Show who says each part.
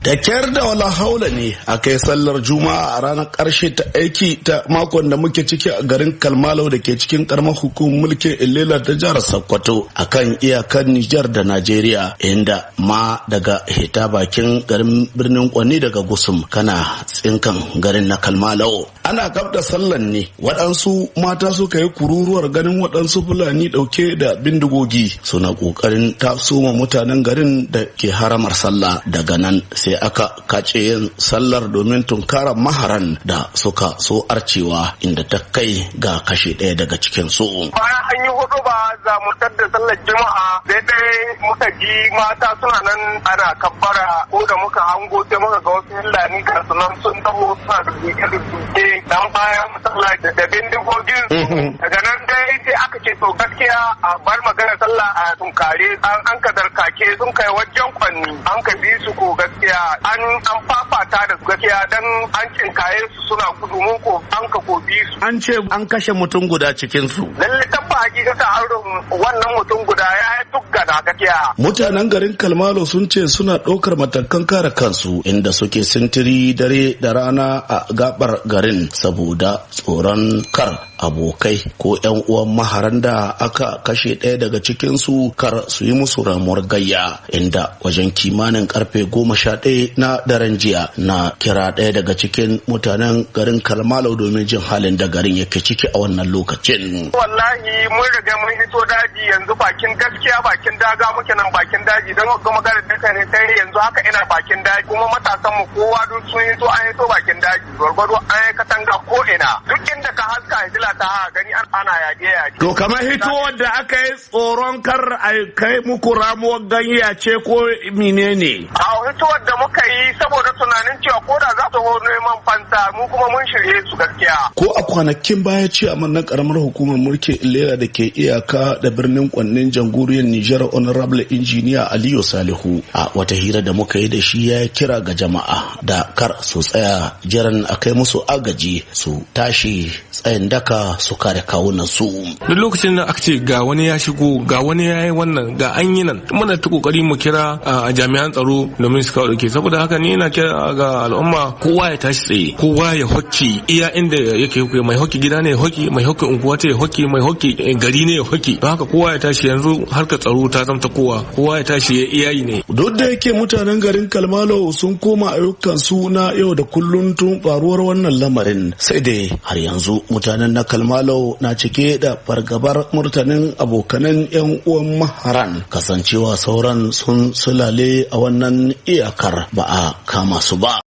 Speaker 1: Da kyar da wala haula ne aka yi sallar Juma'a a ranar ƙarshe ta aiki ta makon da muke ciki a garin Kalmalau da ke cikin karamar hukumar mulkin Ilela ta jihar Sokoto akan iyakar Nijar da Najeriya, inda ma daga hita bakin garin birnin Kwanni daga Gusum kana tsinkan garin na Kalmalau. Ana gab da sallan ne waɗansu mata suka yi kururuwar ganin waɗansu Fulani ɗauke da bindigogi suna ƙoƙarin tasoma mutanen garin da ke haramar sallah. Daga nan sai aka kace yin sallar domin tunkarar maharan da suka so arcewa, inda ta kai ga kashe ɗaya daga cikin su.
Speaker 2: Bayan an yi hudu ba za mu da sallar Juma'a, daidai muka ji mata suna nan ana kabbara. Ko da muka hango, sai muka ga wasu Hillani ga sunan sun taho suna duke duke dan bayan masallaci da bindigogin. Daga nan dai sai aka ce to gaskiya a bar magana sallah a tunkare an ka darkake sun kai wajen Kwanni, an ka bi su. Ko gaskiya an fafata da su gaskiya, dan an cinkaye su suna gudu, mun ko an ka ko bi su.
Speaker 1: An ce an kashe mutum guda cikin su.
Speaker 2: Lalle tabba hakikata an wannan mutum guda ya yi tuggana gaskiya.
Speaker 1: Mutanen garin Kalmalo sun ce suna ɗaukar matakan kare kansu, inda suke sintiri dare da rana a gabar garin saboda tsoron kar abokai ko 'yan uwan maharan da aka kashe ɗaya daga cikinsu kar su yi musu ramuwar gayya. Inda wajen kimanin karfe 11 na daren jiya na kira ɗaya daga cikin mutanen garin Kalmalau domin jin halin da garin yake ciki a wannan lokacin.
Speaker 2: Wallahi mun riga mun hito daji yanzu, bakin gaskiya bakin daga muke nan, bakin daji, don ga magana da ne sai yanzu haka ina bakin daji, kuma matasan mu kowa duk sun hito, an hito bakin daji gwargwado, an yi katanga ko ina, duk inda ka haska hijila ta gani ana yage yage.
Speaker 1: To kamar hitowar da aka yi, tsoron kar a kai muku ramuwar ganya ce ko menene?
Speaker 2: A hitowar da muka yi saboda tunanin cewa ko da za su neman fansa, mu kuma mun shirye su gaskiya.
Speaker 1: Ko a kwanakin baya ce a na karamar hukumar mulkin Ilela da ke iyaka da birnin Kwannin jamhuriyar Nijar, Honorable Engineer Aliyu Salihu, a wata hira da muka yi da shi ya kira ga jama'a da kar su tsaya jiran a kai musu agaji, su tashi tsayin daka su kare kawunan su.
Speaker 3: Duk lokacin da aka ce ga wani ya shigo, ga wani ya yi wannan, ga an yi nan, muna ta kokari mu kira a jami'an tsaro domin su kawo dauke. Saboda haka ni ina kira ga al'umma, kowa ya tashi tsaye, kowa ya hokki iya inda yake hokki, mai hokki gida ne ya hokki, mai hokki unguwa ce ya hokki, mai hokki gari ne ya hokki. Don haka kowa ya tashi, yanzu harkar tsaro ta zamta kowa, kowa ya tashi ya iyayi ne.
Speaker 1: Duk da yake mutanen garin Kalmalo sun koma ayyukan su na yau da kullun tun faruwar wannan lamarin, sai dai har yanzu mutanen na Kalmalo na cike da fargabar murtanin abokanan yan uwan maharan, kasancewa sauran sun sulale a wannan iyakar ba a kama su ba.